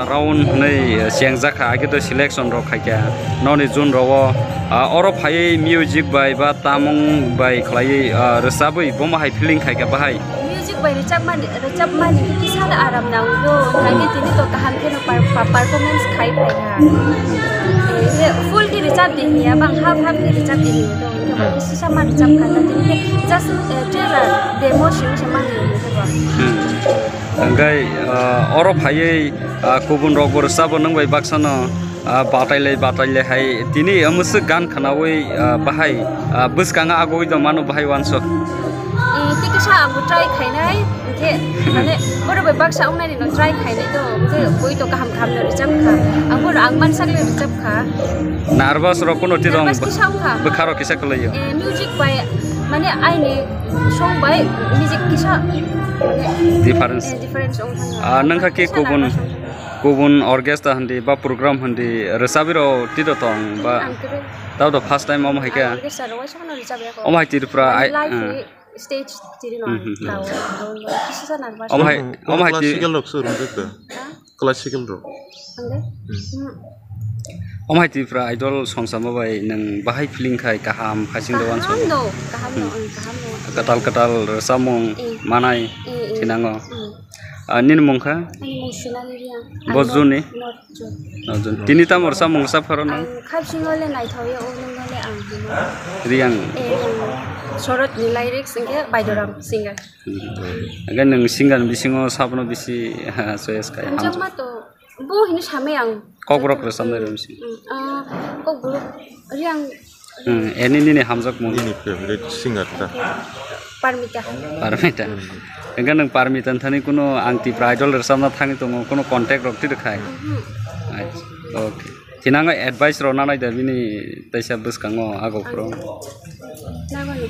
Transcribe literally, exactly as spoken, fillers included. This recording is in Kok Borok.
Round hwnwi, eh, chengjak kha, age to selection rok khai kha. Noni June rok o, ah, oro phaiwi music bai ba tamung bai khlaiwi, ah, rwchabwi bomo hai feeling khai kha bahai. Music bai rwchapmani, rwchapmani kisa da aram nango, hwnkhe tini to kaham kheno per-, pa-, performance khai phai kha. Eh, full khe rwchap di hiya, bang half half khe rwchap di hiya to, hwnkhe bo kisa ma rwchap kha ta, tini khe just, eh, trailer, demo simi se mani hwnkhe bo. Hmm. Hwnkhe, ah, oro phaiwi, ah, kubun rok bo rwchabo nwng bai baksano, ah, batailai batailai hai tini omo swk gan khwnawi, ah, bahai, ah, bwskango agoi tong mano bahai uansuk. Eh, tei kisa ang bo try khainai, hwnkhe, mane, borok bai baksa wngnai rino try khainai to, hwnkhe bui to kaham kaham no rwchap kha. Ang bono ang mansak le rwchap kha. Nervous rok kuno ti tong, nervous kisa wngkha. Bwkha rok kisa kwlaiyo. Eh, music bai, mane, aini song bai music kisa, mane, difference. Eh, difference wngkha. Ah, nangkha khe kisa kubun, nervous wngkha. Kubun orchestra hindi ba program hindi rwchabwi rok ti tong ba? Ang kwrwi. Tao to first time omo hai khe. Ang orchestra rok waisa no rwchap ya kho. Omo hai Tripura, mane, ai, live ah. Ni stage tiri no ang, hmm, hmm, tao, tao, tao, kisa sa nervous. Omo hai, hmm, omo hai ti- classical rok se rwngkha. Ha? Classical rok. Ang de? Hmm. Hmm. Omo hai Tripura Idol songchamo bai nwng bahai feeling khai kaham, haising do uansuk? Kaham do, kaham do, hmm, ang kaham do. Kwtal kwtal rwchapmung, eh, manai, eh, eh, thinango. Hmm. Ah, nini mung kha? Ani mung Sonali Reang. Bo June ni? Mor June. Oh, June. Tini tamo rwchapmung rwchap pharo nang? Ang kha bisingo le naithok ya, o nungno le ang hino. Reang. Eh, Reang. Sorot ni lyrics hwnkhe Baidoram singer. Hmm. Hwnkhe nwng singer ni bisingo sabno bisi, ha, choice khai hamjak? Hamjakma to, bo hino samai ang. Kokborok rwchapnai rw bisi? Hmm, ah, Kokborok, Reang. Hmm, ani nini hamjakmung? Nini favorite singer ta? Parmita. Parmita. Hmm. Hwnkhe nwng Parmita ni thani kuno ang Tripura Idol rwchapna thangwi tongo, kuno contact rok twi rwkhai? Mhm. Acha, okay. Thinango advice rok nanai da bini teisa bwskango ago phuru? Nangmani.